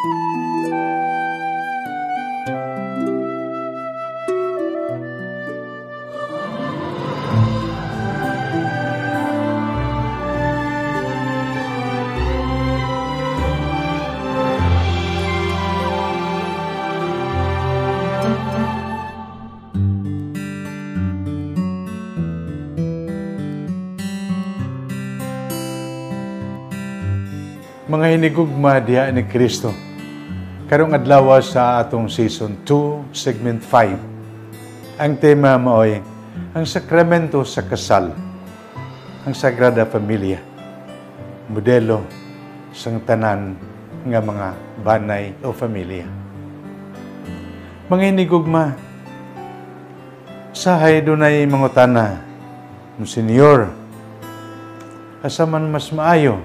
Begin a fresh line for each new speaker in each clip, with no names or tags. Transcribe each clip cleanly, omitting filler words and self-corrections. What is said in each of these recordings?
Mga hinigugma diha ni Kristo, karong adlaw sa atong Season 2, Segment 5. Ang tema maoy ang sakramento sa kasal, ang Sagrada Familia, modelo sang tanan nga mga banay o familia. Mga hinigugma, sahay dunay mangutana, "Monsignor, asa man mas maayo?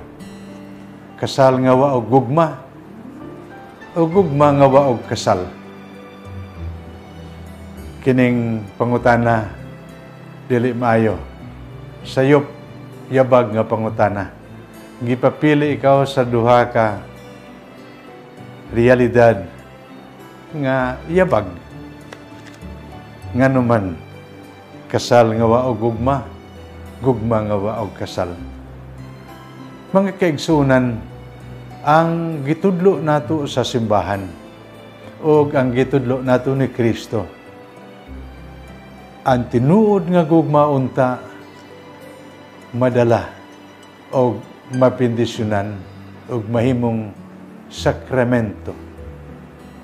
Kasal nga wa og gugma o gugma nga wa og kasal?" Kining pangutana dili maayo. Sayop yabag nga pangutana. Gipapili ikaw sa duha ka realidad nga yabag. Nganuman kasal nga wa og gugma, gugma nga wa og kasal? Mga kaigsuonan, ang gitudlo nato sa simbahan o ang gitudlo nato ni Kristo, ang tinuod nga gugma unta madala o mapindisyonan o mahimong sakramento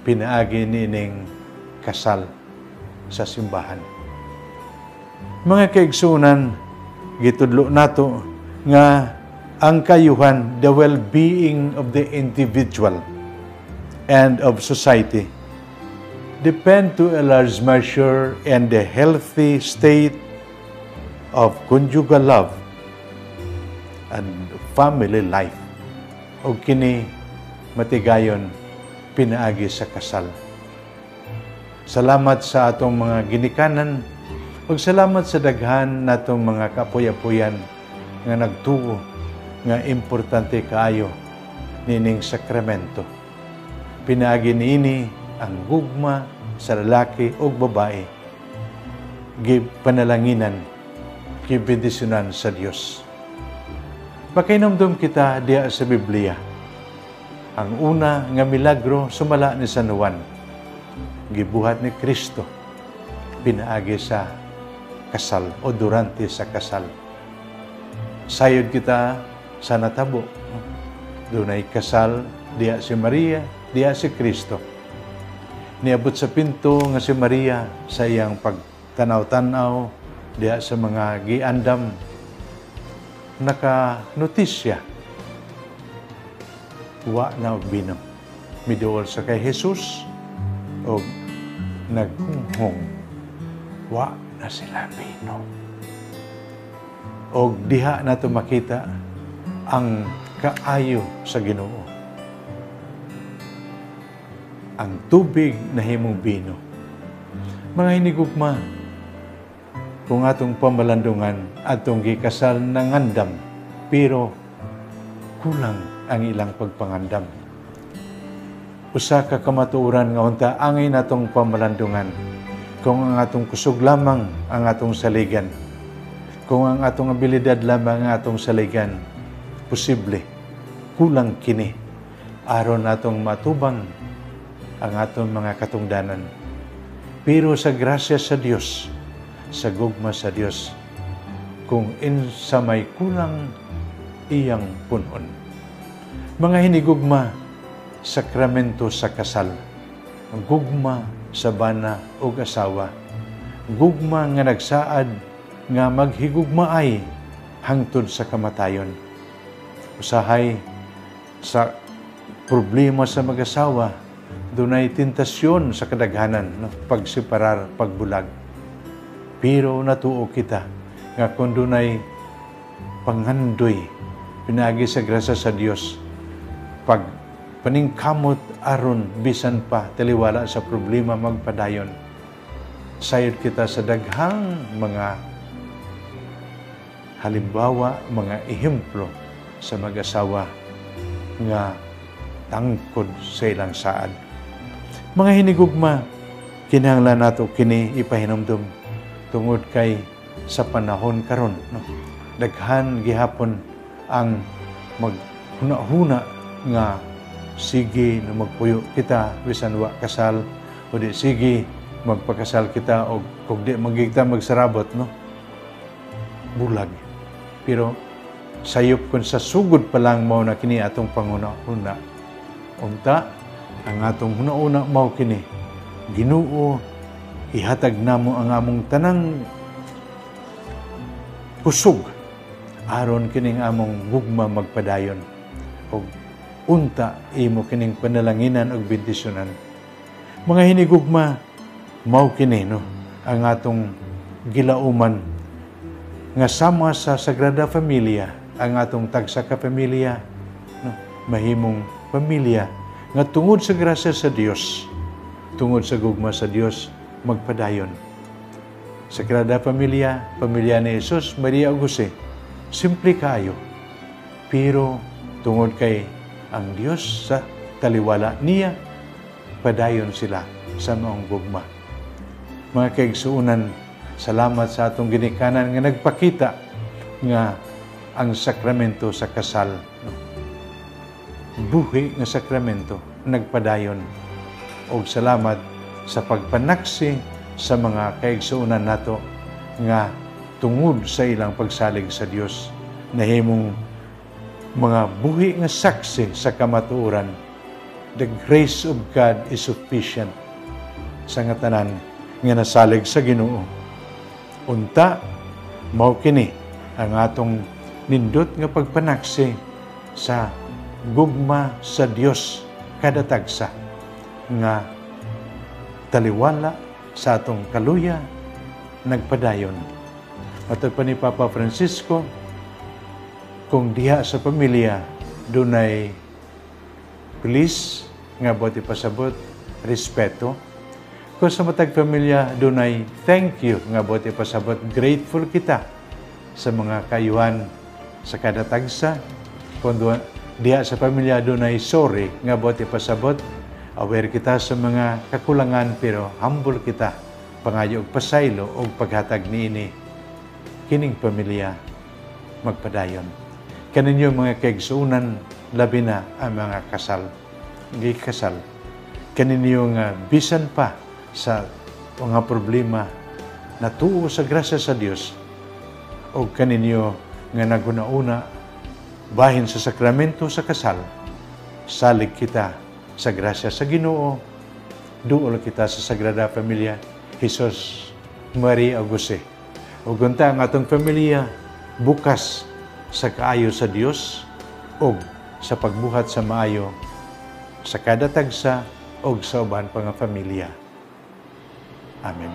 pinaagi niining kasal sa simbahan. Mga kaigsuonan, gitudlo nato nga ang kayuhan, the well-being of the individual and of society, depend to a large measure in the healthy state of conjugal love and family life. O kini matigayon pinaagi sa kasal. Salamat sa atong mga ginikanan ug salamat sa daghan natong mga kapoy-apoyan nga nagtuo nga importante kaayo nining sakramento. Pinaagi niini ang gugma sa lalaki o babae, gipanalanginan, gibendisyonan sa Dios. Makahinumdom kita diha sa Biblia. Ang una nga milagro sumala ni San Juan, gibuhat ni Kristo pinaagi sa kasal o durante sa kasal. Sayod kita sa natabo. Dunay kasal, diha si Maria, diha si Kristo. Niabot sa pinto nga si Maria sa iyang pagtanaw-tanaw diha sa mga giandam, naka-notisya, wa na og bino. Miduol sa kay Jesus og naghunghong, "Wa na sila bino." Og diha nato makita ang kaayo sa Ginoo. Ang tubig nahimong bino. Mga hinigugma, kung atong pamalandungan, atong gikasal nangandam, pero kulang ang ilang pagpangandam. Usa ka kamatuoran nga unta angay natong pamalandungan, kung ang atong kusog lamang ang atong saligan, kung ang atong abilidad lamang ang atong saligan, posible kulang kini aron atong matubang ang atong mga katungdanan. Pero sa grasya sa Dios, sa gugma sa Dios, kung insa may kulang, iyang punon. Mga hinigugma, sakramento sa kasal, gugma sa bana ug asawa, gugma nga nagsaad nga maghigugmaay hangtod sa kamatayon. Usahay sa problema sa mag-asawa, dunay tentasyon sa kadaghanan, no? Pagseparar, pagbulag. Pero natuo kita nga kung dunay panghandoy pinaagi sa grasya sa Dios, pag paningkamot aron bisan pa taliwala sa problema magpadayon. Sayod kita sa daghang mga halimbawa, mga ehemplo sa mag-asawa nga Tangkod sa ilang saad. Mga hinigugma, kinahanglan nato kini ipahinumdum tungod kay sa panahon karon, no, daghan gihapon ang maghuna-huna nga sige na magpuyo kita bisan wa kasal, o di sige magpakasal kita o kung di magigta magsarabot, no, bulag. Pero sayop kun sa sugod pa lang mao na kini atong panguna-una. Unta ang atong huna-una mao kini: Ginoo, ihatag namo ang among tanang kusog aron kining among gugma magpadayon, ug unta imo kining panalanginan ug bendisyonan. Mga hinigugma, mao kini, no, ang atong gilauman nga sama sa Sagrada Familia, ang atong tagsa ka pamilya, no, mahimong pamilya nga tungod sa grasya sa Dios, tungod sa gugma sa Dios, magpadayon. Sagrada Familia, pamilya ni Jesus, Maria ug Jose, simple kaayo. Pero tungod kay ang Dios sa taliwala niya, padayon sila sa maong gugma. Mga kaigsuonan, salamat sa atong ginikanan nga nagpakita nga ang sakramento sa kasal, no, buhi nga sakramento, nagpadayon. Og salamat sa pagpanaksi sa mga kaigsuonan nato nga tungod sa ilang pagsalig sa Dios nahimong mga buhi nga saksi sa kamatuoran. The grace of God is sufficient sa nga tanan nga nasalig sa Ginoo. Unta mao kini ang atong nindot nga pagpanaksi sa gugma sa Dios kada tagsa nga taliwala sa atong kaluya nagpadayon. Matod pa ni Papa Francisco, kung diha sa pamilya dunay please nga buot ipasabot respeto, kung sa matag pamilya dunay thank you nga buot ipasabot grateful kita sa mga kayuhan sa kada tagsa, kung diha sa pamilya dunay sorry nga buot ipasabot aware kita sa mga kakulangan pero humble kita pangayo og pasaylo og paghatag niini, kining pamilya magpadayon. Kaninyo mga kaigsuonan, labi na ang mga kasal, gikasal, kaninyo nga bisan pa sa mga problema natuo sa grasya sa Dios, og kaninyo nga naguna-una bahin sa sakramento sa kasal, salig kita sa grasya sa Ginoo, duol kita sa Sagrada Familia, Jesus, Maria ug Jose. Ug unta ang atong pamilya bukas sa kaayo sa Dios ug sa pagbuhat sa maayo sa kada tagsa ug sa uban pa nga pamilya. Amen.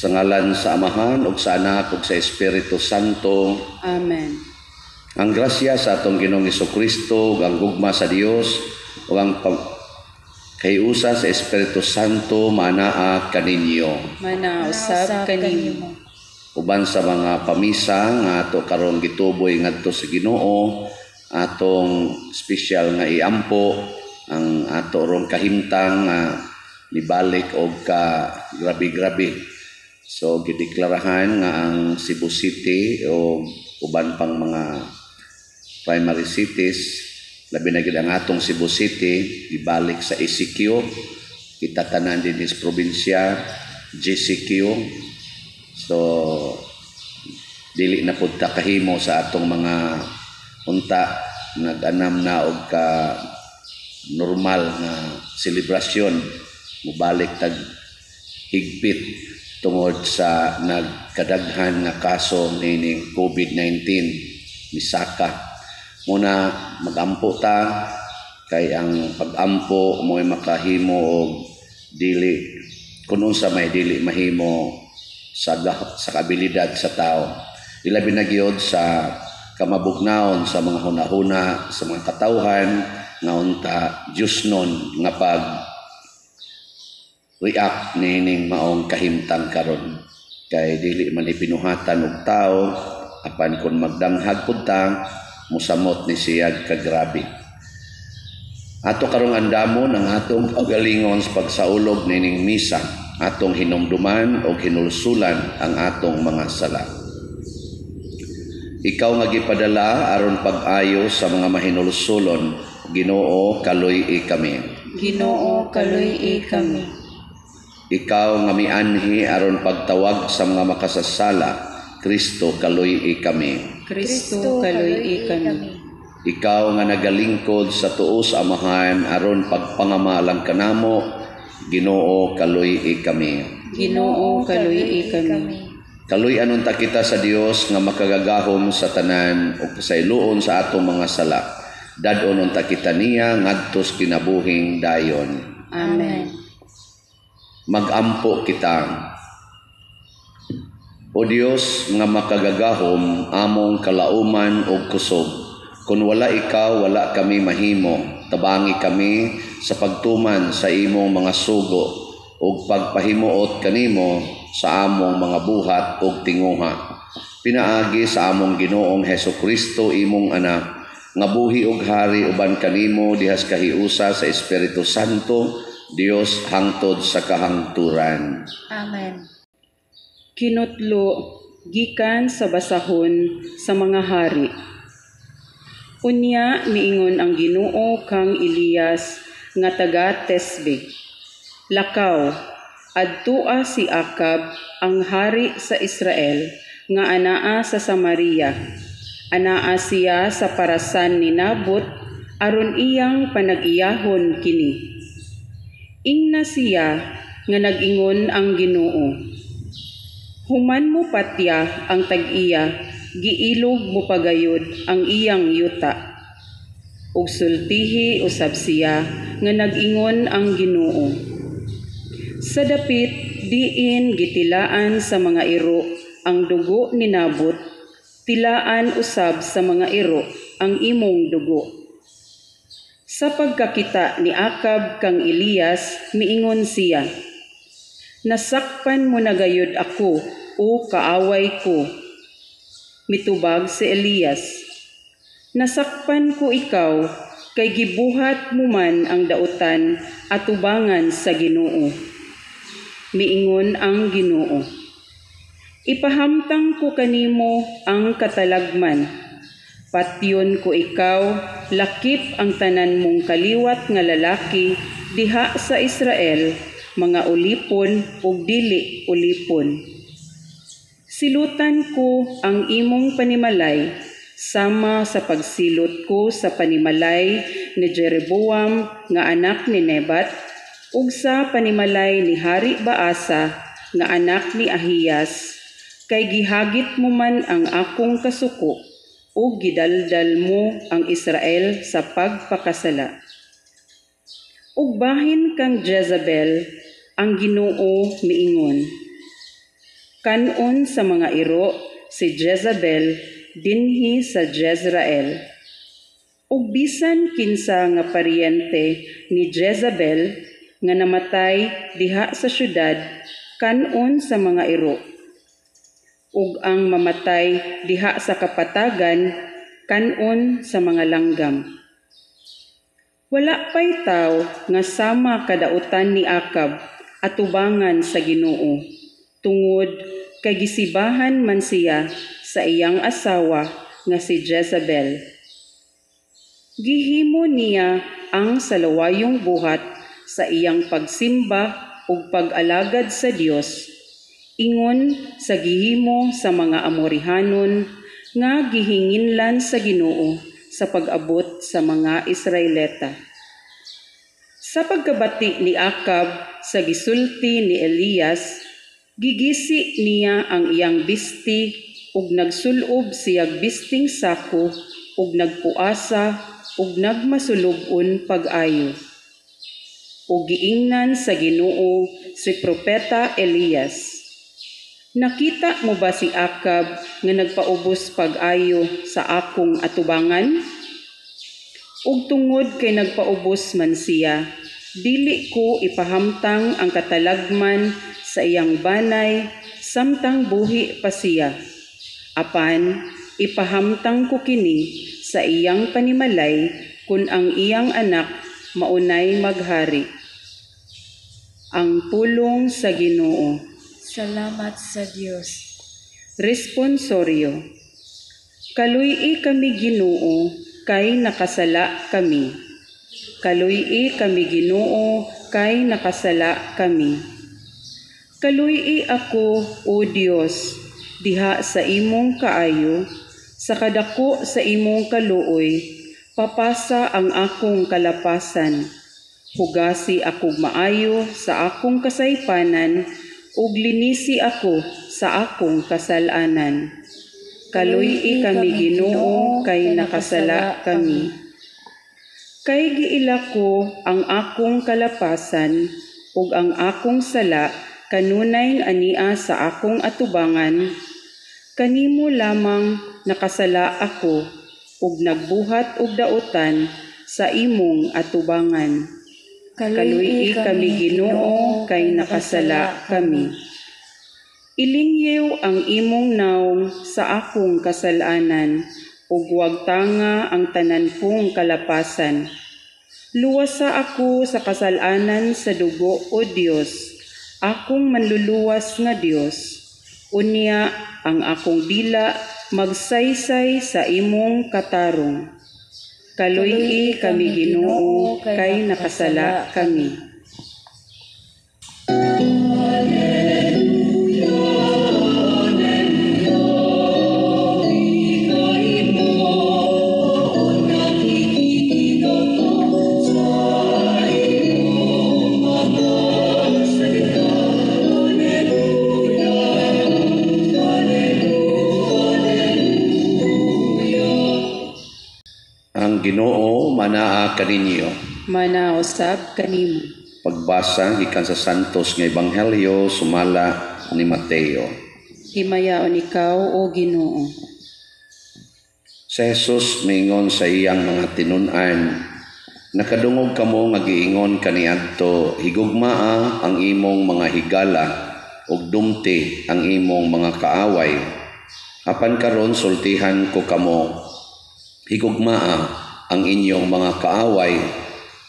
Sa ngalan sa Amahan ug sa Anak ug sa Espiritu Santo.
Amen.
Ang grasya sa atong Ginoong Hesukristo ug ang gugma sa Dios ug ang Kahiusa sa Espiritu Santo, manaa kaninyo.
Manaa usab kanimo.
Uban sa mga pamisa nga ato karong gituboy ngadto sa Ginoo, atong espesyal nga iampo ang ato rong kahimtang nga nibalik og ka grabe-grabe. So gideklarahan nga ang Cebu City o uban pang mga primary cities, labi na gid ang atong Cebu City, ibalik sa ECQ. Kita tanan dinhi sa probinsya, GCQ. So dili na pud ta kahimo sa atong mga unta nag-anam na og ka normal nga selebrasyon. Mubalik tag higpit tungod sa nagkadaghan nga kaso nining COVID-19, misaka. Muna magampo ta, kay ang pagampo mo'y makahimo og dili kun unsa may dili mahimo sa kabilidad sa tao, ilabi na gyud sa kamabugnaon sa mga hunahuna sa mga katawhan nga unta Diyosnon nga pag react niining maong kahimtang karon, kay dili man ipinuhatan og tao, apan kun magdanghag pud ta, musamot ni siyag kagrabe. Ato karong andamon ang atong kaugalingon sa pagsaulog nining misa, atong hinumduman og hinulsulan ang atong mga sala. Ikaw nga gipadala aron pag-ayo sa mga mahinulsulon, Ginoo, kaluy-i kami.
Ginoo, kaluy-i kami.
Ikaw nga mianhi aron pagtawag sa mga makasasala, Kristo, kaluy-i kami.
Kristo, kaluy-i kami.
Ikaw nga nagalingkod sa tuo sa Amahan aron pagpangamalang kanamo, Ginoo, kaluy-i kami.
Ginoo, kaluy-i kami.
Kaluy-an unta kita sa Dios nga makagagahom sa tanan ug pasayloon sa atong mga sala. Dad-on unta kita niya ngadto sa kinabuhing dayon.
Amen.
Magampo kita. O Dios nga makagagahom, among kalauman ug kusog. Kun wala ikaw, wala kami mahimo. Tabangi kami sa pagtuman sa imong mga sugo ug pagpahimuot kanimo sa among mga buhat ug tinguha. Pinaagi sa among Ginoong Hesus Kristo, imong anak, nga buhi ug hari uban kanimo dihas kahiusa sa Espiritu Santo, Dios hangtod sa kahangturan.
Amen.
Kinutlo gikan sa basahon sa mga hari. Unya miingon ang Ginoo kang Eliyas nga taga Tesbe: "Lakaw, adtua si Acab ang hari sa Israel nga anaa sa Samaria. Anaa siya sa parasan ni Nabot aron iyang panag-iyahon kini. Ingna siya nga nag-ingon ang Ginoo: Human mo patya ang tag-iya, giilog mo pagayod ang iyang yuta." Ug sultihi usab siya nga nag-ingon ang Ginoo: Sa dapit diin gitilaan sa mga iro ang dugo ni Nabot, tilaan usab sa mga iro ang imong dugo." Sa pagkakita ni Acab kang Eliyas, miingon siya, "Nasakpan mo na gayud ako, o kaaway ko." Mitubag si Eliyas, "Nasakpan ko ikaw, kay gibuhat mo man ang dautan atubangan sa Ginoo. Miingon ang Ginoo: Ipahamtang ko kanimo ang katalagman. Patyon ko ikaw, lakip ang tanan mong kaliwat nga lalaki diha sa Israel, mga ulipon ug dili ulipon. Silutan ko ang imong panimalay sama sa pagsilot ko sa panimalay ni Jeroboam nga anak ni Nebat ug sa panimalay ni Hari Baasa nga anak ni Ahiyas, kay gihagit mo man ang akong kasuko ug gidaldal mo ang Israel sa pagpakasala." Ug bahin kang Jezebel, ang Ginoo miingon: Kan-on sa mga iro si Jezebel dinhi sa Jezreel. Ug bisan kinsa nga paryente ni Jezebel Nga namatay diha sa syudad kan-on sa mga iro. Ug ang mamatay diha sa kapatagan kan-on sa mga langgam. Wala pay tawo nga sama kadautan ni Akab atubangan sa Ginoo, tungod kay gisibahan man siya sa iyang asawa nga si Jezebel. Gihimo niya ang salawayong buhat sa iyang pagsimba ug pag-alagad sa Dios, ingon sa gihimo sa mga Amorihanon nga gihinginlan sa Ginoo sa pag-abot sa mga Israelita. Sa pagkabati ni Akab sa gisulti ni Elias, gigisi niya ang iyang bisti ug nagsulob siyag bisting sako ug nagpuasa ug nagmasulub-on pag-ayo. Ug giingnan sa Ginoo si propeta Elias, "Nakita mo ba si Akab nga nagpaubos pag-ayo sa akong atubangan? Ug tungod kay nagpaubos man siya, dili ko ipahamtang ang katalagman sa iyang banay samtang buhi pa siya. Apan ipahamtang ko kini sa iyang panimalay kun ang iyang anak maunay maghari." Ang pulong sa Ginoo.
Salamat sa Dios.
Responsorio. Kaluy-i kami, Ginoo, kay nakasala kami. Kaluy-i kami, Ginoo, kay nakasala kami. Kaluy-i ako, O Dios, diha sa imong kaayo, sa kadako sa imong kaluoy, papasa ang akong kalapasan. Hugasi akog maayo sa akong kasaypanan, ug linisi ako sa akong kasalanan. Kaluy-i kami, Ginoo, kay nakasala kami. Kay giila ko ang akong kalapasan ug ang akong sala kanunay ania sa akong atubangan. Kanimo lamang nakasala ako ug nagbuhat og dautan sa imong atubangan. Kaluy-i kami, Ginoo, kay nakasala kami. Ilingyew ang imong nawong sa akong kasalanan ug wag tanga ang tanan kong kalapasan. Luwasa ako sa kasalanan sa dugo, O Dios, akong manluluwas nga Dios. Unya ang akong dila magsaysay sa imong katarong. Kaluy-i kami, Ginoo, kay nakasala kami.
Ang Ginoo manaa kaninyo.
Manausab kanimo.
Pagbasa gikan sa Santos nga Ebanghelyo sumala ni Mateo.
Himayaon ikaw, o Ginoo.
Si Jesus miingon sa iyang mga tinun-an, "Nakadungog kamo nga giingon kaniadto, higugmaa ang imong mga higala ug dumti ang imong mga kaaway. Apan karon sultihan ko kamo, higugmaa ang inyong mga kaaway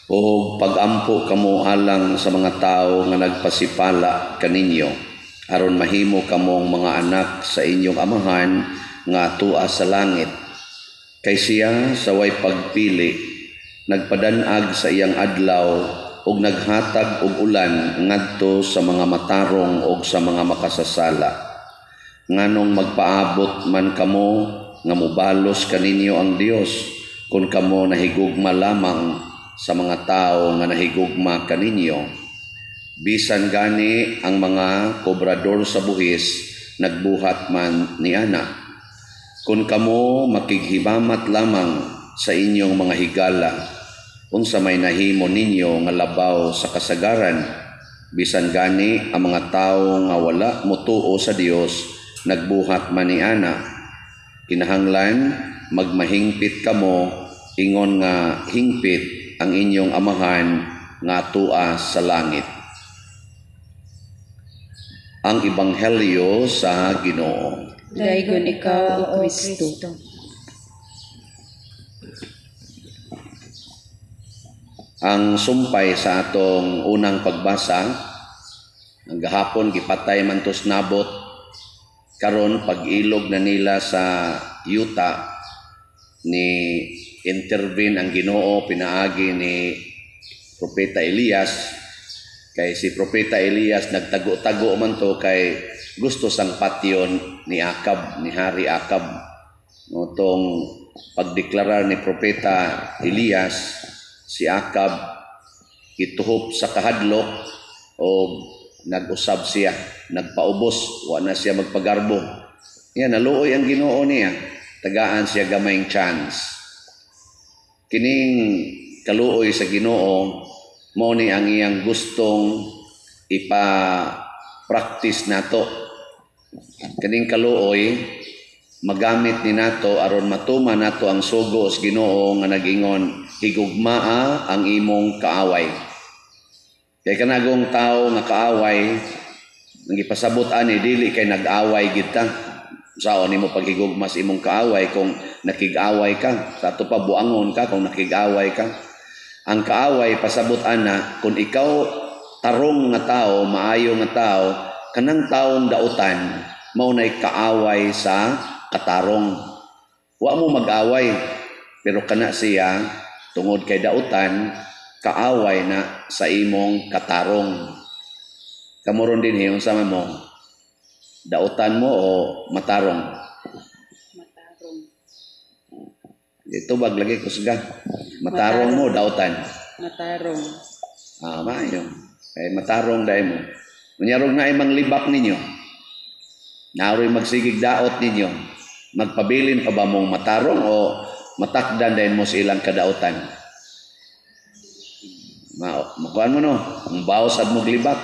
ug pagampo kamo alang sa mga tawo nga nagpasipala kaninyo, aron mahimo kamong mga anak sa inyong Amahan nga atua sa langit. Kay siya sa way pagpili nagpadanag sa iyang adlaw ug naghatag og ulan ngadto sa mga matarong ug sa mga makasasala. Nganong magpaabot man kamo nga mobalos kaninyo ang Dios kung kamo nahigugma lamang sa mga tao nga nahigugma kaninyo? Bisan gani ang mga kobrador sa buhis nagbuhat man niana. Kung kamo makighimamat lamang sa inyong mga higala, unsa may nahimo ninyo nga labaw sa kasagaran? Bisan gani ang mga tao nga wala motuo sa Dios nagbuhat man niana. Kinahanglan magmahingpit kamo ingon nga hingpit ang inyong Amahan nga tua sa langit. Ang Ebanghelyo sa Ginoo.
Daygon ikaw, O Kristo.
Ang sumpay sa atong unang pagbasa, ang gahapon gipatay man tos Nabot, karon pag-ilog na nila sa yuta ni intervene ang Ginoo pinaagi ni Propeta Elias. Kay si Propeta Elias nagtago-tago man to kay gusto sang patyon ni Akab, ni Hari Akab. No, tong pagdeklarar ni Propeta Elias, si Akab gituhop sa kahadlok o nag-usab siya, nagpaubos, wa na siya magpagarbo. Yan, naluoy ang Ginoo niya, tagaan siya gamayng chance. Kining kaluoy sa Ginoo, mao ni ang iyang gustong ipa-practice nato. Kining kaluoy magamit ni nato aron matuma nato ang sugo sa Ginoo nga nag-ingon, higugmaa ang imong kaaway. Kay kanagong tawo nga kaaway, ang gipasabot ani dili kay nag-away gid ta. Saon nimo paghigugma sa imong kaaway kung nakig-away ka? Sa ato pa buangon ka kung nakig-away ka. Ang kaaway pasabot ana kung ikaw tarong nga tao, maayo nga tao, kanang taong dautan mao nay kaaway sa katarong. Wa mo mag-away pero kana siya tungod kay dautan kaaway na sa imong katarong. Kamoron din hiyon sama mo, dautan mo o matarong?
Matarong.
Ito bag lagi kusga. Matarong mo, dautan.
Matarong.
Ah, maayo. Kay matarong dai mo. Unyarong na ay manglibak ninyo. Naroy magsigig daot ninyo. Magpabilin pa ba mong matarong o matakdan dahil mo sa ilang kadautan? Makuan mo no, ang bawas at maglibak.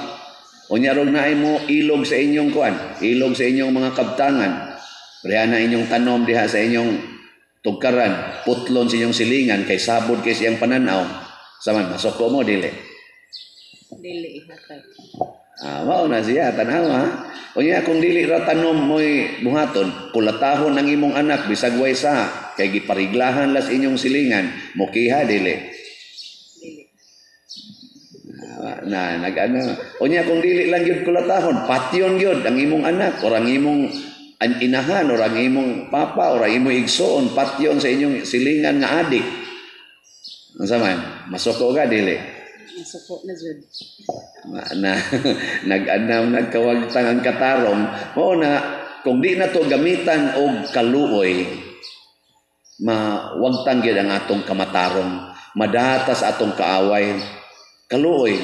Unyarong na ay mo ilog sa inyong kuan, ilog sa inyong mga kabtangan. Preha na inyong tanom diha sa inyong tugkaran, putlon sa inyong silingan kay sabod kay siyang pananaw. Saman masuko mo dili.
Dili ihatag.
Ah, mao na siya tan-awa. Unya kung dili ra tanom mo'y buhaton, kulatahon ang imong anak bisag way sa kay gipariglahan las inyong silingan, mokiha dili.
Dili.
Na nag-ano. Unya kung dili lang gyud kulatahon, patyon gyud ang imong anak or ang imong inahan or ang imong papa or ang imong igsoon, patyon sa inyong silingan nga adik. Unsa man? Masuko ka dili?
Masuko na jud.
Na nag-anam nagkawagtang ang katarong, mao na kung di na to gamitan og kaluoy, mawagtang gyud ang atong kamatarong, madatas atong kaaway. Kaluoy.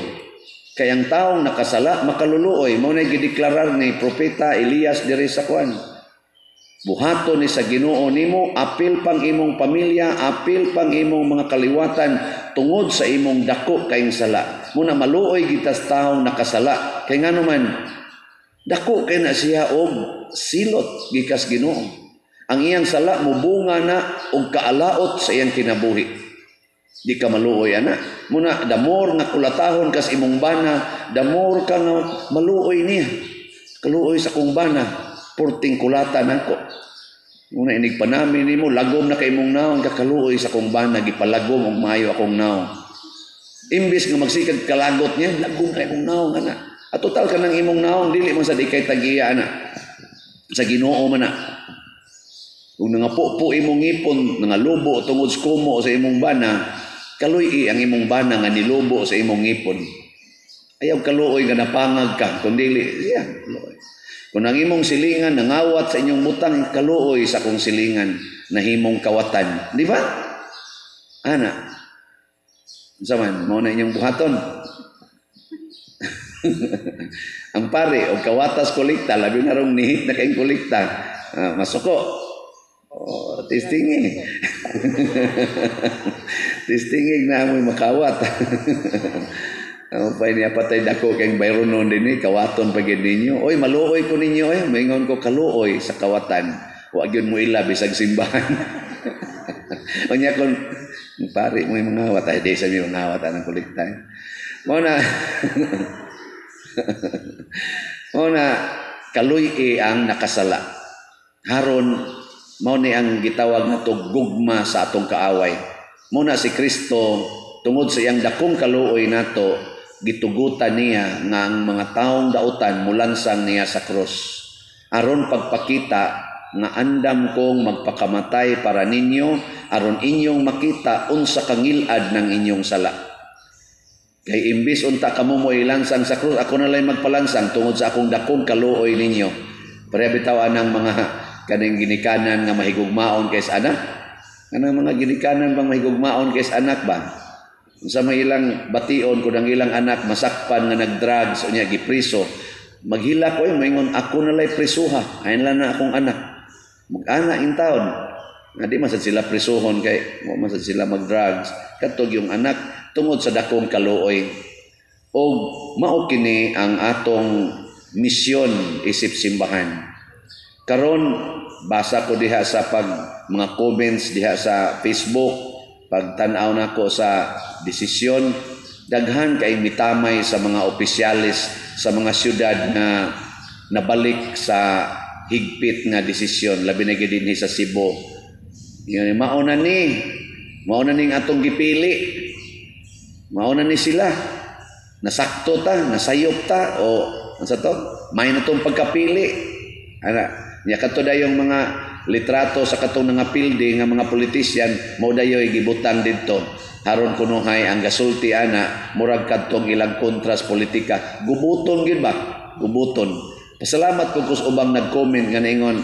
Kay ang taong nakasala makaluluoy, mao na gideklarar ni Propeta Elias diri sa kuan. Buhaton ni sa Ginoo nimo, apil pang imong pamilya, apil pang imong mga kaliwatan tungod sa imong dako kayong sala. Muna maluoy gitas taong nakasala. Kay ngano man dako kay na siya og silot gikas Ginoo. Ang iyang sala mobunga na og kaalaot sa iyang kinabuhi. Di ka maluoy ana. Muna the more nga kulatahon kas imong bana, the more ka nga maluoy niya. Kaluoy sa kong bana, purting kulata nako. Muna inig panamin nimo, lagom na kay imong naong, kakaluoy sa kong bana, gipalagom og maayo akong naong. Imbis nga magsikag kalagot niya, lagom na imong naong ana. At total ka ng imong naong, dili man sa di kay tagiya ana. Sa Ginoo man na. Kung nangapupo imong ngipon, nangalubo tungod sa kumo sa imong bana, kaluy ang imong bana nga nilubo sa imong ngipon. Ayaw kaluoy nga napangag ka, kung dili, siya, kaluoy. Kung ang imong silingan nangawat sa inyong butang, kaluoy sa akong silingan nahimong kawatan. Di ba? Ana. Unsa man, mao na inyong buhaton. Ang pare og kawatas kolekta, labi na rong nihit na kayong kolekta. Masuko. Oh, testingin. Testingin na amoy makawat. Ang pa niya patay dako kay bayron noon din eh, kawaton pa gyud ninyo. Oy, maluoy ko ninyo eh. Maingon ko kaluoy sa kawatan. Wa gyud mo ila bisag simbahan. Unya kon pare mo mga wat ay di sa mi mga wat ang kolekta. Mao na kaluy ang nakasala. Haron mao ni ang gitawag nato gugma sa atong kaaway. Mao na si Kristo, tungod sa iyang dakong kaluoy nato, gitugutan niya nga ang mga taong dautan mulansang niya sa krus. Aron pagpakita nga andam kong magpakamatay para ninyo, aron inyong makita unsa kangilad ng inyong sala. Kay imbis unta kamo mo ilansang sa krus, ako na lang magpalansang tungod sa akong dakong kaluoy ninyo. Pareha bitaw anang mga kaning ginikanan nga mahigugmaon kay sa anak. Kanang mga ginikanan bang mahigugmaon kay sa anak ba? Unsa may ilang bation kung ang ilang anak masakpan nga nagdrugs o niya gipriso, maghilak ko, maingon, "Ako na lay prisuha, ayon lang na akong anak." Mag-ana in taon. Nga di man sad sila prisuhon kay wa man sad sila mag-drugs. Katog yung anak tungod sa dakong kaluoy. Og mao kini ang atong misyon isip simbahan. Karon basa ko diha sa pag mga comments diha sa Facebook, pagtan-aw nako sa desisyon, daghan kay mitamay sa mga opisyalis sa mga syudad nga nabalik sa higpit nga desisyon, labi na gyud dinhi sa Cebu. Yun, mao na ning atong gipili. Mao na ni sila. Nasakto ta, nasayop ta, o ano to? May na tong pagkapili. Ana, nya kadto dayong mga litrato sa katong nga pildi nga mga politician, mao dayoy gibutang didto. Haron kunuhay ang gasulti ana murag kadtong ilang kontras politika. Gubuton gyud ba? Gubuton. Pasalamat ko kus ubang nag-comment nga ningon,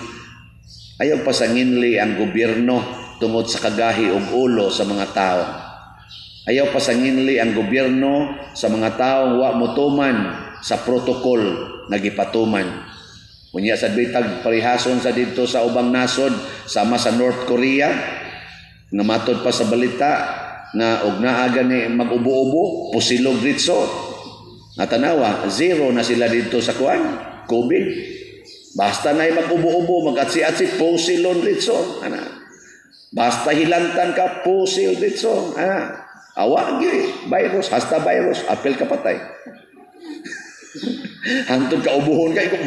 "Ayaw pasanginli ang gobyerno tungod sa kagahi og ulo sa mga tao. Ayaw pasanginli ang gobyerno sa mga taong wa motuman sa protocol nga gipatuman." Unya sa bitag parihason sa didto sa ubang nasod, sama sa North Korea nga matod pa sa balita nga og naa gani mag-ubo-ubo, pusilog ditso. Natanawa, zero na sila dito sa kuan, COVID. Basta na mag-ubo-ubo, mag-atsi-atsi, pusilon ditso. Ana. Basta hilantan ka, pusil ditso. Ana. Awa gyud virus, hasta virus, apil ka patay. Hantod ka ubuhon ka, ikaw,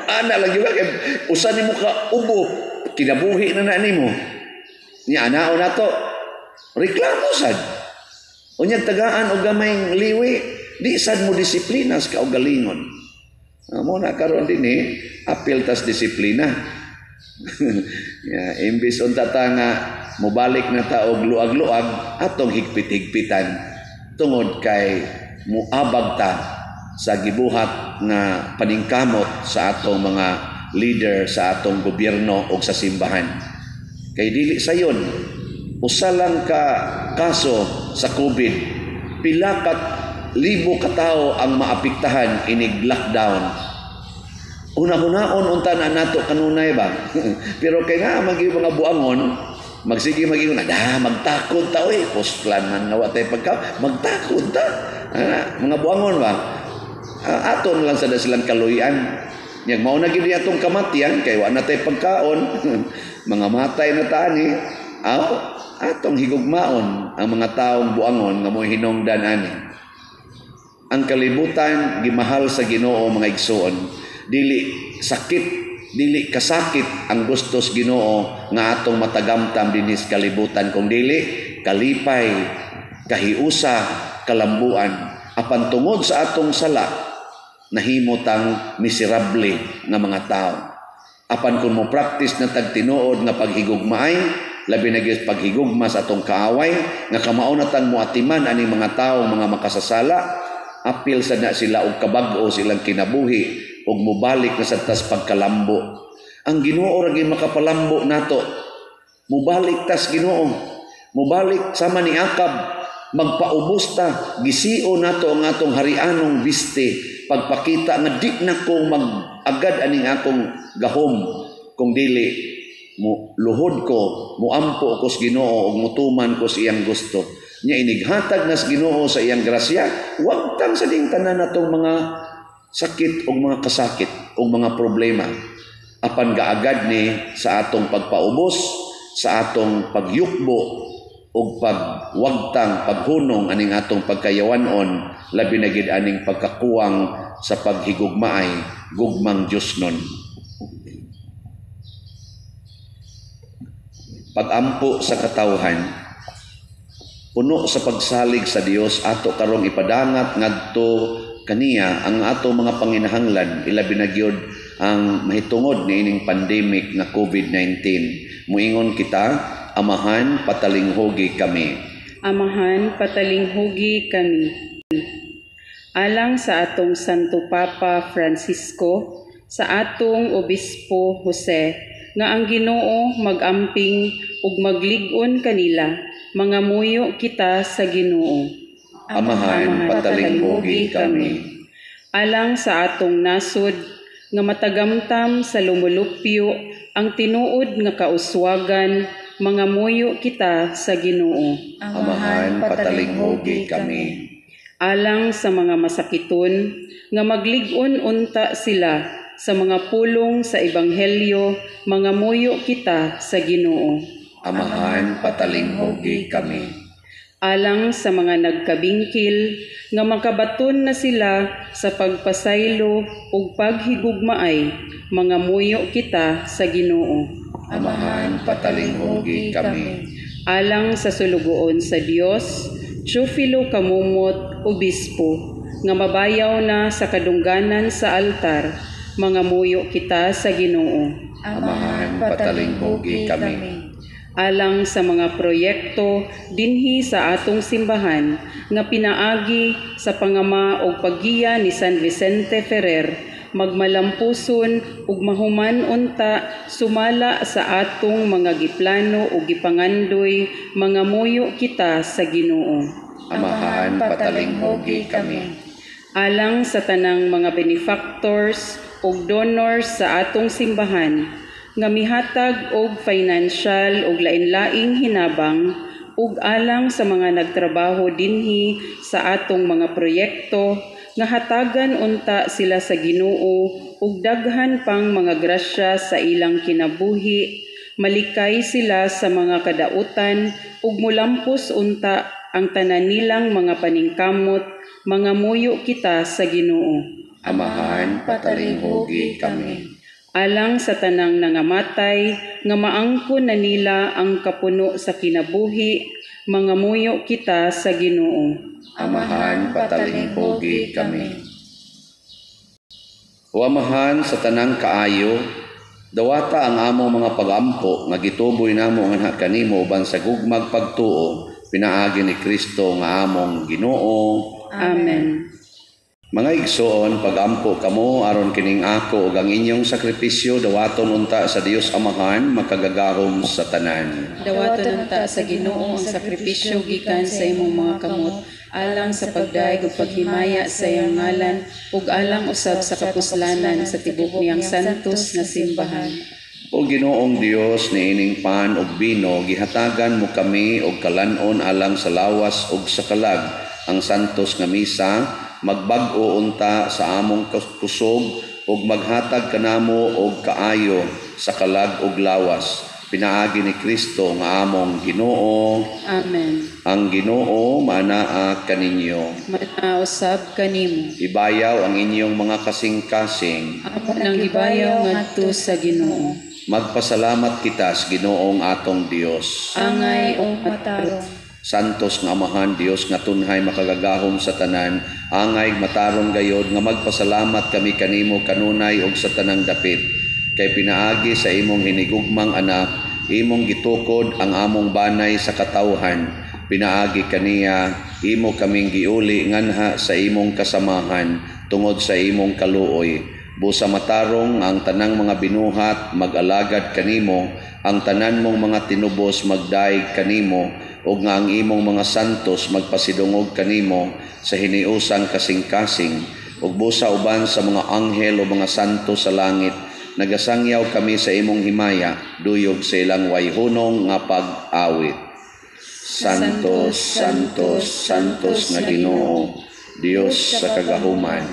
ana lang yun, kay usa nimo ka ubo, kinabuhi na na nimo. Nya anao na to, reklamo sad. Unyag tagaan og gamay liwi, di sad mo disiplina sa kaugalingon. Mo na karon dinhi, apil tas disiplina. Ya, imbis unta ta nga mobalik na ta og luag-luag, atong higpit-higpitan tungod kay muabag ta sa gibuhat nga paningkamot sa atong mga leader sa atong gobyerno o sa simbahan. Kay dili sayon, usa lang ka kaso sa COVID, pila ka libo ka tawo ang maapektahan inig lockdown. Una-unaon unta na nato kanunay ba? Pero kay nga magi mga buangon, magsige magingon, "Da, magtakod ta oy, post plan man nga wa tay pagka, magtakod ta." Ah, mga buangon ba? Ah, ato na lang sa silang kaluyan. Yang mao na gyud atong kamatian kay wa na tay pagkaon, mga matay na tani, aw atong higugmaon ang mga taong buangon nga mo hinungdan ani. Ang kalibutan gimahal sa Ginoo, mga igsuon. Dili sakit, dili kasakit ang gustos Ginoo nga atong matagamtam dinhi sa kalibutan, kung dili kalipay, kahiusa, kalambuan. Apan tungod sa atong sala, nahimo tang miserable nga mga tao. Apan kung mo practice na tag tinuod nga paghigugmaay, labi na gyud paghigugma sa atong kaaway, nga kamao na tang moatiman ani mga tao mga makasasala, apil sa na sila og kabag-o silang kinabuhi ug mobalik na sa tas pagkalambo. Ang Ginoo ra gyud makapalambo nato. Mobalik tas Ginoo. Mobalik sama ni Akab, magpaubos ta, gisio nato ang atong harianong biste, pagpakita nga di na ko mag-agad aning akong gahom kung dili mo luhod ko, muampo ko sa Ginoo ug mutuman ko sa iyang gusto. Nya inighatag nas Ginoo sa iyang grasya, wag tang sa ding tanan natong mga sakit ug mga kasakit ug mga problema. Apan gaagad ni sa atong pagpaubos, sa atong pagyukbo ug pag pagwagtang, paghunong aning atong pagkayawanon, labi na gid aning pagkakuwang sa paghigugmaay, gugmang Dios nun. Pagampo sa katawhan, puno sa pagsalig sa Dios, ato karong ipadangat ngadto kaniya ang ato mga panginahanglan, ilabi na gyud ang mahitungod niining pandemic nga COVID-19. Muingon kita, Amahan, patalinghugi kami.
Amahan, patalinghugi kami. Alang sa atong Santo Papa Francisco, sa atong Obispo Jose, nga ang Ginoo magamping ug maglig-on kanila, mangamuyo kita sa Ginoo.
Amahan, patalinghugi kami.
Alang sa atong nasod, nga matagamtam sa lumulupyo ang tinuod nga kauswagan, mangamuyo kita sa Ginoo.
Amahan, patalinghugi kami.
Alang sa mga masakiton, nga maglig-on unta sila sa mga pulong sa Ebanghelyo, mangamuyo kita sa Ginoo.
Amahan, patalinghugi kami.
Alang sa mga nagkabingkil, nga makabaton na sila sa pagpasaylo ug paghigugmaay, mangamuyo kita sa Ginoo.
Amahan, patalinghugi kami.
Alang sa sulugoon sa Dios, Teofilo Camomot, Obispo, nga mabayaw na sa kadungganan sa altar, mangamuyo kita sa Ginoo.
Amahan, patalinghugi kami.
Alang sa mga proyekto dinhi sa atong simbahan nga pinaagi sa pangama og paggiya ni San Vicente Ferrer, magmalampuson ug mahuman unta sumala sa atong mga giplano ug gipangandoy, mangamuyo kita sa Ginoo.
Amahan, patalinghugi kami.
Alang sa tanang mga benefactors ug donors sa atong simbahan nga mihatag og financial ug lain-laing hinabang, ug alang sa mga nagtrabaho dinhi sa atong mga proyekto nga hatagan unta sila sa Ginoo ug daghan pang mga grasya sa ilang kinabuhi, malikay sila sa mga kadautan ug mulampos unta ang tanan nilang mga paningkamot, mangamuyo kita sa Ginoo.
Amahan, patalinghugi kami.
Alang sa tanang nangamatay nga maangkon na nila ang kapuno sa kinabuhi, mangamuyo kita sa Ginoo.
Amahan, patalinghugi kami. O Amahan, sa tanang kaayo, dawata ang among mga pagampo nga gituboy namo nganha kanimo uban sa gugmag pagtuo, pinaagi ni Kristo nga among Ginoo.
Amen.
Mga igsoon, pagampo kamo aron kining ako ug ang inyong sakripisyo dawaton unta sa Dios Amahan makagagahom sa tanan.
Dawaton unta sa Ginoo ang sakripisyo gikan sa imong mga kamot, alang sa pagdayeg ug paghimaya sa iyang ngalan ug alang usab sa kapuslanan sa tibok niyang santos nga simbahan.
O Ginoong Dios, niining pan ug bino gihatagan mo kami og kalan-on alang sa lawas ug sa kalag. Ang santos nga misa magbag-o unta sa among kusog ug maghatag kanamo og kaayo sa kalag ug lawas, pinaagi ni Kristo nga among Ginoo.
Amen.
Ang Ginoo manaa kaninyo.
Manaa usab kanimo.
Ibayaw ang inyong mga kasing-kasing.
Amo nang gibayaw ngadto sa Ginoo.
Magpasalamat kita sa Ginoong atong Dios.
Angay ug matarong.
Santos nga Amahan, Dios nga tunhay makagagahom sa tanan, angay matarong gayod nga magpasalamat kami kanimo kanunay og sa tanang dapit. Kay pinaagi sa imong hinigugmang anak, imong gitukod ang among banay sa katawhan. Pinaagi kaniya, imo kaming giuli nganha sa imong kasamahan tungod sa imong kaluoy. Busa matarong ang tanang mga binuhat mag-alagad kanimo, ang tanan mong mga tinubos magdaig kanimo, ug nga ang imong mga santos magpasidungog kanimo sa hiniusang kasing-kasing, ug busa uban sa mga anghel o mga santo sa langit, nagasangyaw kami sa imong himaya, duyog sa ilang wayhunong nga pag-awit. Santos, Santos, Santos nga Ginoo, Dios sa kagahuman,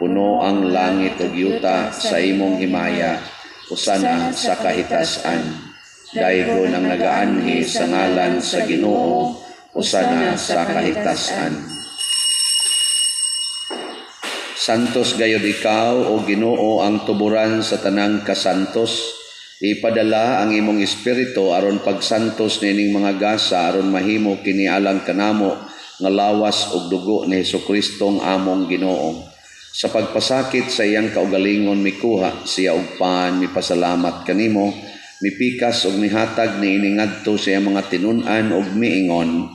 puno ang langit ug yuta sa imong himaya, usana sa kahitasan. Daygon ang nagaanhi sa ngalan sa Ginoo, Hosana sa kahitasan. Santos gayod ikaw, o Ginoo, ang tuburan sa tanang kasantos. Ipadala ang imong espiritu aron pagsantos niining mga gasa aron mahimo kini alang kanamo nga lawas ug dugo ni Hesukristo among Ginoo. Sa pagpasakit sa iyang kaugalingon mikuha siya og pan, mipasalamat kanimo, mipikas ug mihatag niini ngadto sa iyang mga tinun-an ug miingon,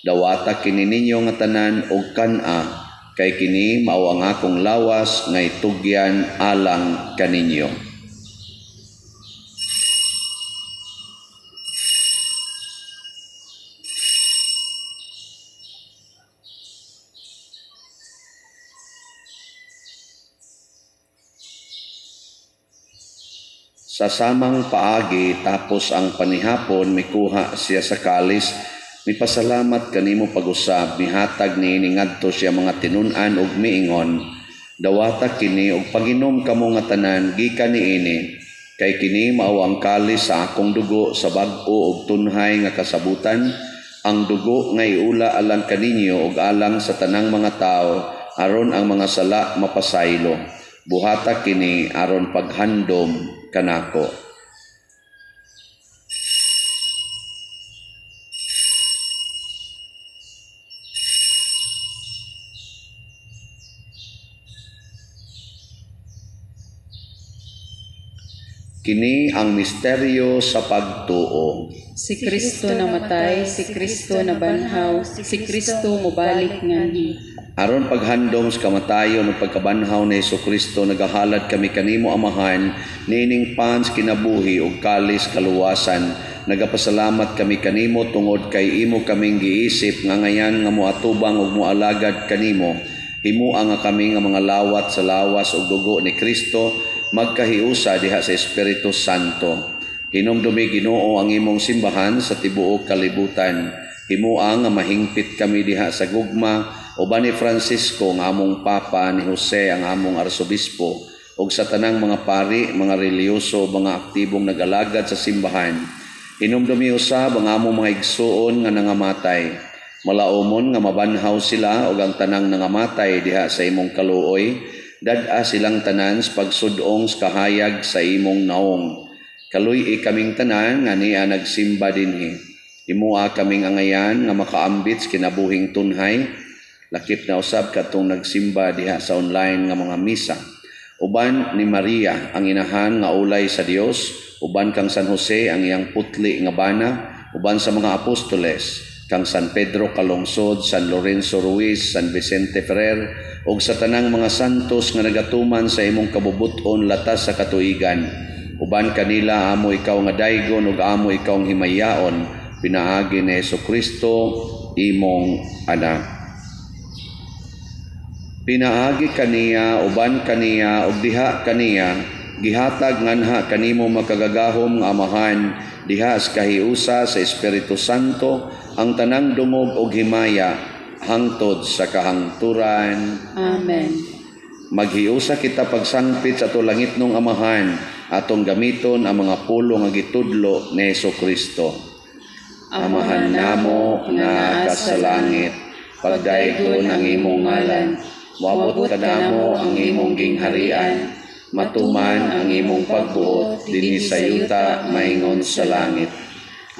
dawata kini ninyo nga tanan og kan-a, kay kini mao ang akong lawas nga itugyan alang kaninyo. Sa samang paagi tapos ang panihapon mikuha siya sa kalis, mipasalamat kanimo pag-usab, mihatag niini ngadto siya mga tinun-an ug miingon, dawata kini ug paginom kamo nga tanan gikan niini, kay kini mao ang kalis sa akong dugo sa bag-o ug tunhay nga kasabutan, ang dugo nga iula alang kaninyo ug alang sa tanang mga tawo aron ang mga sala mapasaylo. Buhata kini aron paghandom kanako. Kini ang misteryo sa pagtuo.
Si Kristo namatay, si Kristo nabanhaw, si Kristo mobalik nganhi.
Aron paghandom sa kamatayon ug pagkabanhaw ni Hesukristo, nagahalad kami kanimo Amahan niining pans kinabuhi ug kalis kaluwasan. Nagapasalamat kami kanimo tungod kay imo kaming giisip nga ngayan nga moatubang ug moalagad kanimo. Himua nga kami nga mga lawat sa lawas ug dugo ni Kristo magkahiusa diha sa Espiritu Santo. Hinumdumi Ginoo ang imong simbahan sa tibuok kalibutan. Himua nga mahingpit kami diha sa gugma uban ni Francisco nga among Papa, ni Jose ang among Arsobispo, ug sa tanang mga pari, mga relihiyoso, mga aktibong nag-alagad sa simbahan. Hinumdumi usab ang among mga igsuon nga nangamatay. Malaumon nga mabanhaw sila ug ang tanang nangamatay diha sa imong kaluoy. Dad-a silang tanan sa pagsudong sa kahayag sa imong naong. Kaluy-i kaming tanan nga niya nagsimba dinhi. Himua kaming angayan nga makaambit sa kinabuhing tunhay. Lakip na usab katong nagsimba diha sa online nga mga misa. Uban ni Maria ang inahan nga ulay sa Dios, uban kang San Jose ang iyang putli nga bana, uban sa mga apostoles, kang San Pedro Calungsod, San Lorenzo Ruiz, San Vicente Ferrer, ug sa tanang mga santos nga nagatuman sa imong kabubut-on latas sa katuigan. Uban kanila amo ikaw nga daygon ug amo ikaw ang himayaon, pinaagi ni Hesukristo imong anak. Pinaagi kaniya, uban kaniya, ug diha kaniya, gihatag nganha kanimo makagagahom nga Amahan, diha sa kahiusa sa Espiritu Santo, ang tanang dungog ug himaya, hangtod sa kahangturan.
Amen.
Maghiusa kita pagsangpit sa ato langitnong Amahan, atong gamiton ang mga pulo nga gitudlo ni Hesukristo. Amahan namo nga naa sa langit, pagdaygon ang imong ngalan, moabot kanamo ang imong gingharian, matuman ang imong pagbuot dinhi sa yuta maingon sa langit.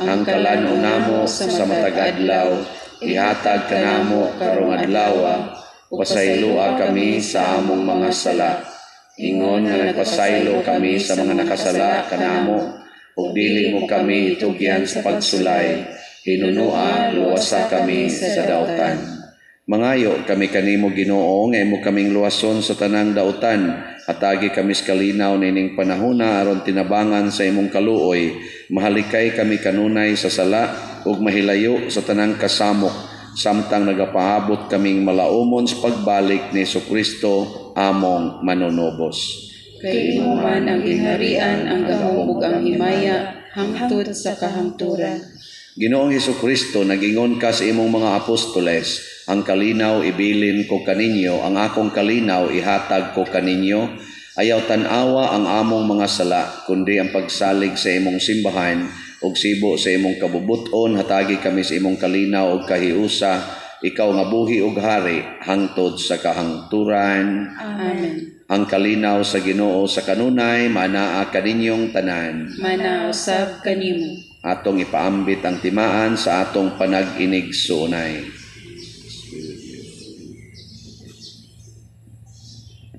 Ang kalan-on namo sa matag adlaw, ihatag kanamo karong adlawa, pasayloa kami sa among mga sala, ingon nga nagpasaylo kami sa mga nakasala kanamo, ug dili mo kami itugyan sa pagsulay, hinunua luwasa kami sa dautan. Mangayo kami kanimo Ginoo nga imo kaming luwason sa tanang dautan, atagi kami sa kalinaw nining panahona aron tinabangan sa imong kaluoy, mahalikay kami kanunay sa sala ug mahilayo sa tanang kasamok, samtang nagapaabot kaming malaumon sa pagbalik ni Hesukristo among manunubos.
Kay imo man ang gingharian, ang gahom ug ang himaya hangtod sa kahangturan.
Ginoong Hesukristo, nagingon ka sa imong mga apostoles, ang kalinaw ibilin ko kaninyo, ang akong kalinaw ihatag ko kaninyo. Ayaw tan-awa ang among mga sala, kundi ang pagsalig sa imong simbahan Ug sibo sa imong kabubuton, hatagi kami sa imong kalinaw ug kahiusa, ikaw nga buhi ug hari hangtod sa kahangturan.
Amen.
Ang kalinaw sa Ginoo sa kanunay maanaa kaninyong tanan.
Manausab kanimo.
Atong ipaambit ang timaan sa atong panag-inigsuonay.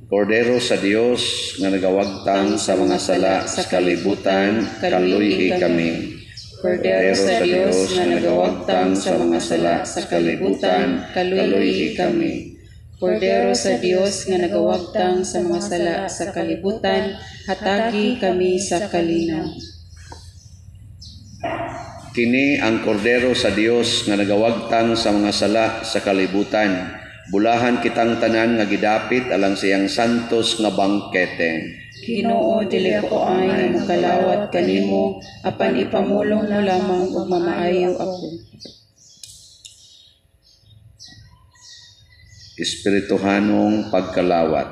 Kordero sa Dios nga nagawagtang sa mga sala sa kalibutan, kaluy-i kami.
Kordero sa Dios nga nagawagtang sa mga sala sa kalibutan, kaluy-i kami. Kordero sa Dios nga nagawagtang sa mga sala sa kalibutan, hatagi kami sa kalinaw.
Kini ang kordero sa Dios nga nagawagtang sa mga sala sa kalibutan. Bulahan kitang tanan nga gidapit alang siyang santos nga bangkete.
Ginoo, dili ko ay nga mokalawat kanimo, apan ipamulong mo lamang ug mamaayo ako.
Espirituhanong pagkalawat.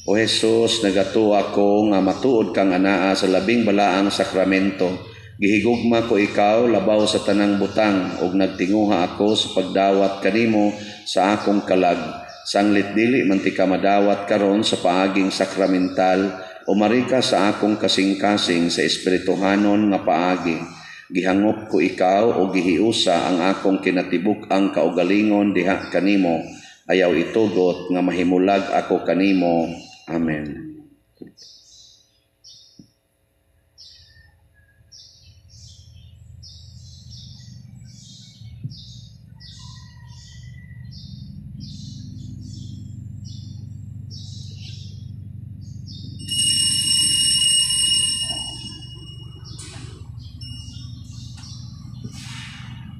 O Jesus, nagatuo ko nga matuod kang anaa sa labing balaang sakramento. Gihigugma ko ikaw labaw sa tanang butang ug nagtinguha ako sa pagdawat kanimo sa akong kalag. Sanglit dili man ti ka madawat karon sa paaging sakramental, umari ka sa akong kasing-kasing sa espirituhanon nga paagi. Gihangop ko ikaw o gihiusa ang akong kinatibuk-ang kaugalingon diha kanimo. Ayaw itugot nga mahimulag ako kanimo. Amen.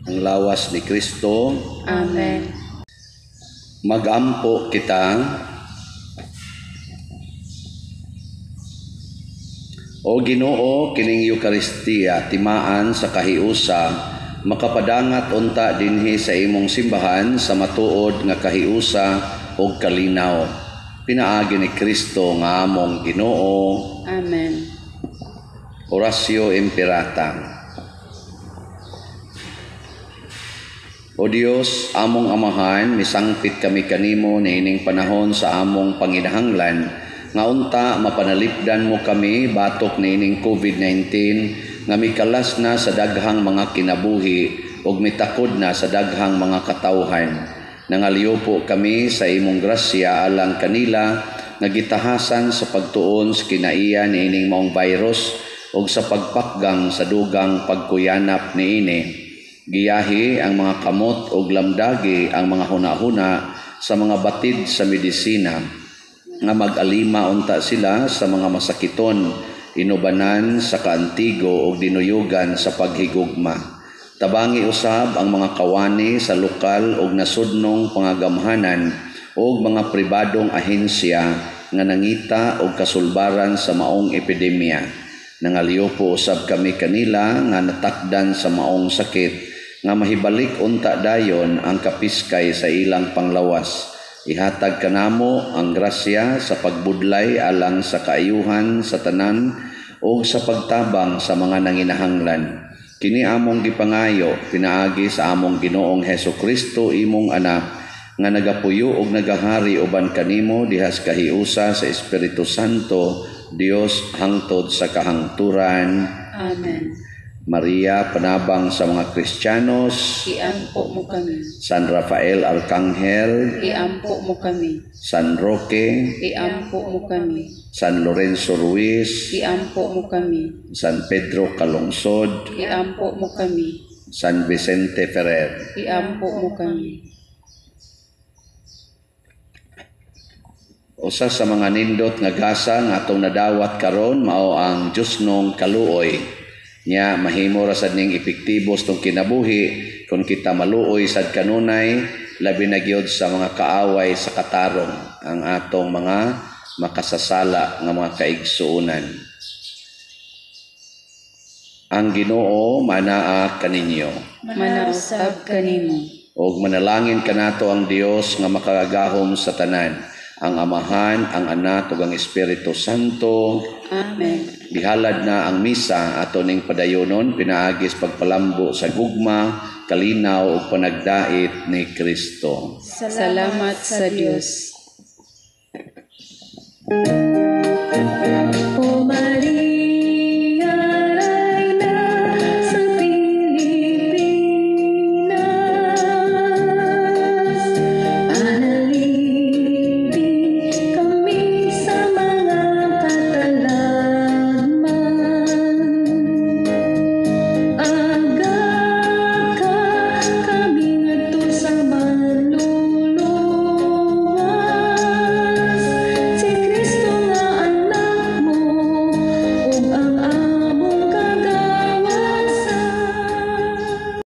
Ang lawas ni Kristo.
Amen.
Magampo kita. O Ginoo, kining Eukaristiya timaan sa kahiusa, makapadangat unta dinhi sa imong simbahan sa matuod nga kahiusa ug kalinaw. Pinaagi ni Kristo nga among Ginoo.
Amen.
Oratio Imperata. O Dios, among Amahan, misangpit kami kanimo niining panahon sa among panginahanglan, nga unta mapanalipdan mo kami batok niining COVID-19 nga mikalas na sa daghang mga kinabuhi ug mitakod na sa daghang mga katawhan. Nangaliupo kami sa imong grasya alang kanila nga gitahasan sa pagtuon sa kinaiya niining maong virus ug sa pagpakgang sa dugang pagkuyanap niini. Giyahi ang mga kamot ug lamdagi ang mga hunahuna sa mga batid sa medisina nga mag-alima unta sila sa mga masakiton, inubanan sa kaantigo ug dinuyugan sa paghigugma. Tabangi usab ang mga kawani sa lokal ug nasudnong pangagamhanan ug mga pribadong ahensya nga nangita og kasulbaran sa maong epidemya. Nangaliupo usab kami kanila nga natakdan sa maong sakit nga mahibalik unta dayon ang kapiskay sa ilang panglawas. Ihatag kanamo ang grasya sa pagbudlay alang sa kaayuhan sa tanan ug sa pagtabang sa mga nanginahanglan. Kini among gipangayo pinaagi sa among Ginoong Hesus Kristo, imong anak, nga nagapuyo ug nagahari uban kanimo diha sa kahiusa sa Espiritu Santo, Dios hangtod sa kahangturan.
Amen.
Maria, panabang sa mga Kristiyanos,
iampo mo kami.
San Rafael Arcangel,
iampo mo kami.
San Roque,
iampo mo kami.
San Lorenzo Ruiz,
iampo mo kami.
San Pedro Calungsod,
iampo mo kami.
San Vicente Ferrer,
iampo mo kami.
Usa sa mga nindot nga gasa nga atong nadawat karon mao ang Diyosnong kaluoy. Nya mahimo ra sad ning epektibo sa kinabuhi kung kita maluoy sad kanunay, labi na gyud sa mga kaaway sa katarong, ang atong mga makasasala nga mga kaigsuonan. Ang Ginoo manaa kaninyo.
Manausab kanimo.
Og manalangin kanato ang Dios nga makagagahom sa tanan, Ang Amahan, ang Anak ug ang Espiritu Santo.
Amen.
Gihalad na ang misa, ato ning padayonon pinaagi sa pagpalambo sa gugma, kalinaw ug panagdait ni Kristo.
Salamat sa Dios.
O Maria.